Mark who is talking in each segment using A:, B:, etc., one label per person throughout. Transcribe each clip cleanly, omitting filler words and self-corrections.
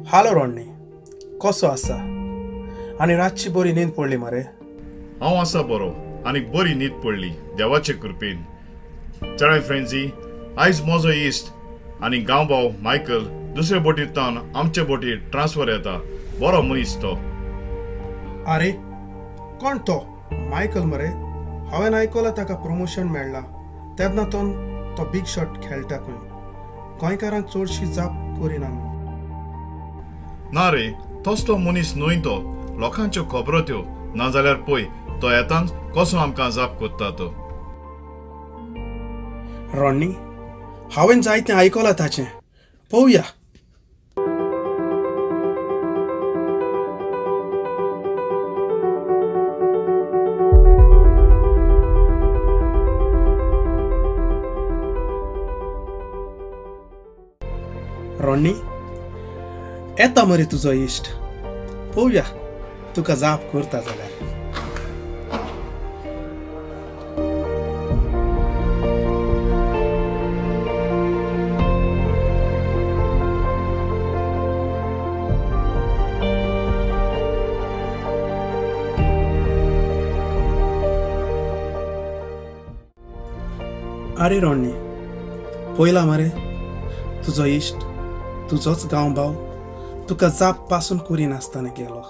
A: हालो Rodney, कसो आसा? आनी रातची बरी न्हीद पडली मरे?
B: हांव आसा बरो आनी बरी न्हीद पडली देवाचे कृपेन. चडाय फ्रेंड्सी, आयज म्हजो इश्ट आनी गांवभाव मायकल दुसरे बोटीर तावन आमचे बोटीर ट्रान्सफर येता. बरो मनीस तो.
A: आरे कोण तो? मायकल मरे. हांवें आयकलां ताका प्रमोशन मेळ्ळां तेन्ना तो बीग शॉट खेळटा खंय. गोंयकारांक चडशी जाप करिना म्हूण.
B: ना रे, तसलो मनीस न्हय तो. लोकांच्यो खबरो त्यो. नाजाल्यार पळय तो येताच कसो आमकां जाप कोत्ता तो.
A: रॉडनी, हांवें जायतें आयकलां ताचें. पळोवया. रॉडनी, येता मरे तुजो इश्ट. पळोवया तुका जाप करता जाल्यार. आरे रॉडनी, पळयला मरे तुजो इश्ट, तुजोच गांवभाव तुका जाप पासून करिनासतना गेलो.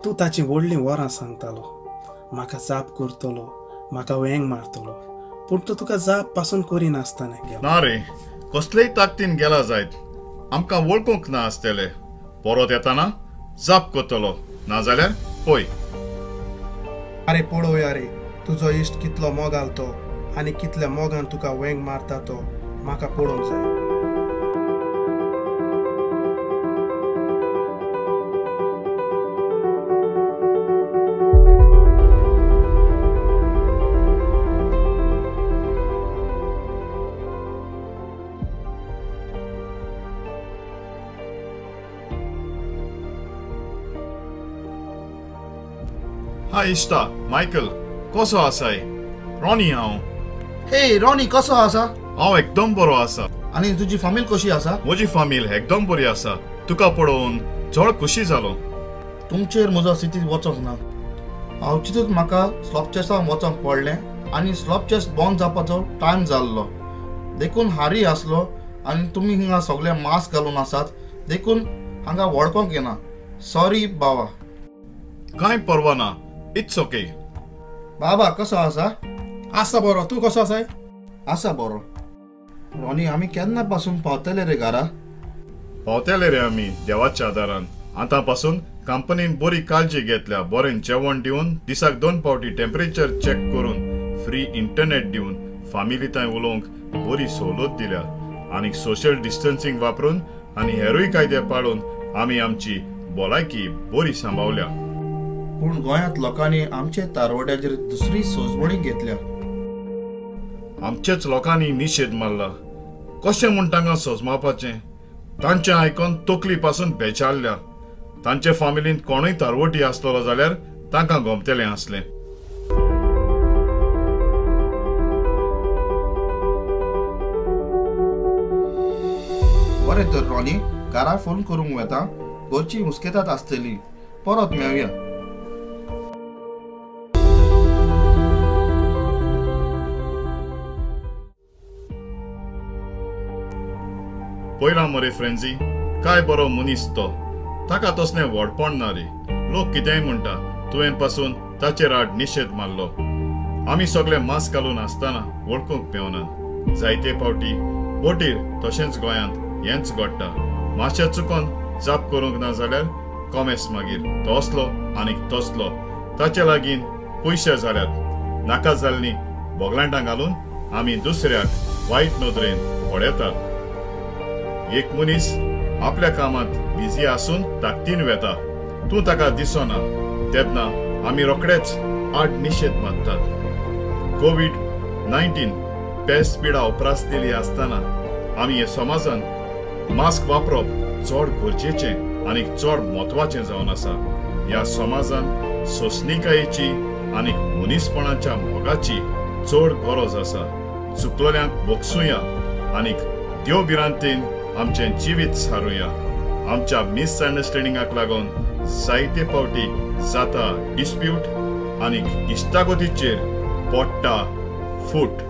A: तूं ताची व्हडलीं वरां सांगतालो, म्हाका जाप करतलो, म्हाका वेंग मारतलो, पूण तो तुका जाप पासून करिनासतना गेलो.
B: ना रे, कसलेय ताकदीन गेला जायत. आमकां वळखूंक ना आसतले. परत येताना जाप करतलो, नाजाल्यार पळय.
A: आरे पळोवया रे तुजो इश्ट कितलो मोगाल तो आनी कितल्या मोगान तुका वेंग मारता तो म्हाका पळोवंक जाय.
B: हाय इश्टा मायकल, कसो आसाय? रॉनी हांव.
C: हे रॉनी, कसो आसा?
B: हांव एकदम बरो आसा.
C: आनी तुजी फामील कशी आसा?
B: म्हजी फामील एकदम बरी आसा. तुका पळोवन चड खुशी जालो.
C: तुमचेर म्हजो स्थिती वचोंक ना. हांव चिंतूच म्हाका स्लॉप चेसाक वचोंक पडलें आनी स्लॉप चेस बंद जावपाचो टायम जाल्लो, देखून हारी आसलो. आनी तुमी हिंगा सगळे मास्क घालून आसात देखून हांगा वळखोंक येना. सॉरी बाबा.
B: कांय परवा ना, it's okay.
C: बाबा कसो आसा?
A: आसा बरो. तूं कसो आसाय?
C: आसा बरो. रॉनी, आमी केन्ना पासून पावतले रे घरा?
B: पावतले रे आमी देवाच्या आदारान. आतां पासून कंपनीन बरी काळजी घेतल्या. बरें जेवण दिवन, दिसाक 2 फावटी टेम्परेचर चॅक करून, फ्री इंटरनेट दिवन, फामिली थंय उलोवंक बरी सवलत दिल्या. आनी सोशल डिस्टन्सिंग वापरून आनी हेरूय कायदे पाळून आमी आमची भलायकी बरी सांबाळल्या.
C: पूण गोंयांत लोकांनी आमचे तारवड्याचेर दुसरी सोजमणी घेतल्या.
B: आमचेच लोकांनी निशेध मारला. कशें म्हूण तांकां सोजमावपाचें? तांचें आयकून तकली पासून बेचारल्या. तांचे फामिलींत कोणूय तारवटी आसतलो जाल्यार तांकां गमतलें आसलें.
C: बरें तर रॉनी, घरा फोन करूंक वता. घरची हुस्केतात आसतली. परत मेळया.
B: पयला मरे फ्रेंजी, काय बरो मनीस तो. ताका तसलें व्हडपण ना रे. लोक कितेंय म्हणटा, तुवें पासून ताचेर आड निशेध मारलो. आमी सगळे मास्क घालून आसतना वळखूंक मेवना. जायते फावटी बोटीर तशेंच गोंयांत हेंच घडटा. मातशें चुकोन जाप करूंक ना जाल्यार कॉमेस मागीर तो असलो आनीक तसलो. ताचे लागीं पयशे जाल्यात. नाका जाल्लीं बोगलांटां घालून आमी दुसऱ्याक वायट नदरेन पळयतात. एक मनीस आपल्या कामांत बिजी आसून ताकदीन वेता, तूं ताका दिसना तेन्ना आमी रोखडेच आड निशेध मारतात. कोवीड-19 पेस्ट पिडा उप्रासलेली आसतना आमी हे समाजान मास्क वापरप चड गरजेचें आनी चड म्हत्वाचें जावन आसा. ह्या समाजान सोंसणीकायेची आनी मनीसपणाच्या मोगाची चड गरज आसा. चुकलोल्यांक बोगसुया आनी देव भिरांतेन आमचें जिवीत सारुया. आमच्या मिसअंडरस्टँडिंगाक लागून जायते फावटी जाता डिस्प्यूट आनी इश्टागतीचेर पडटा फूट.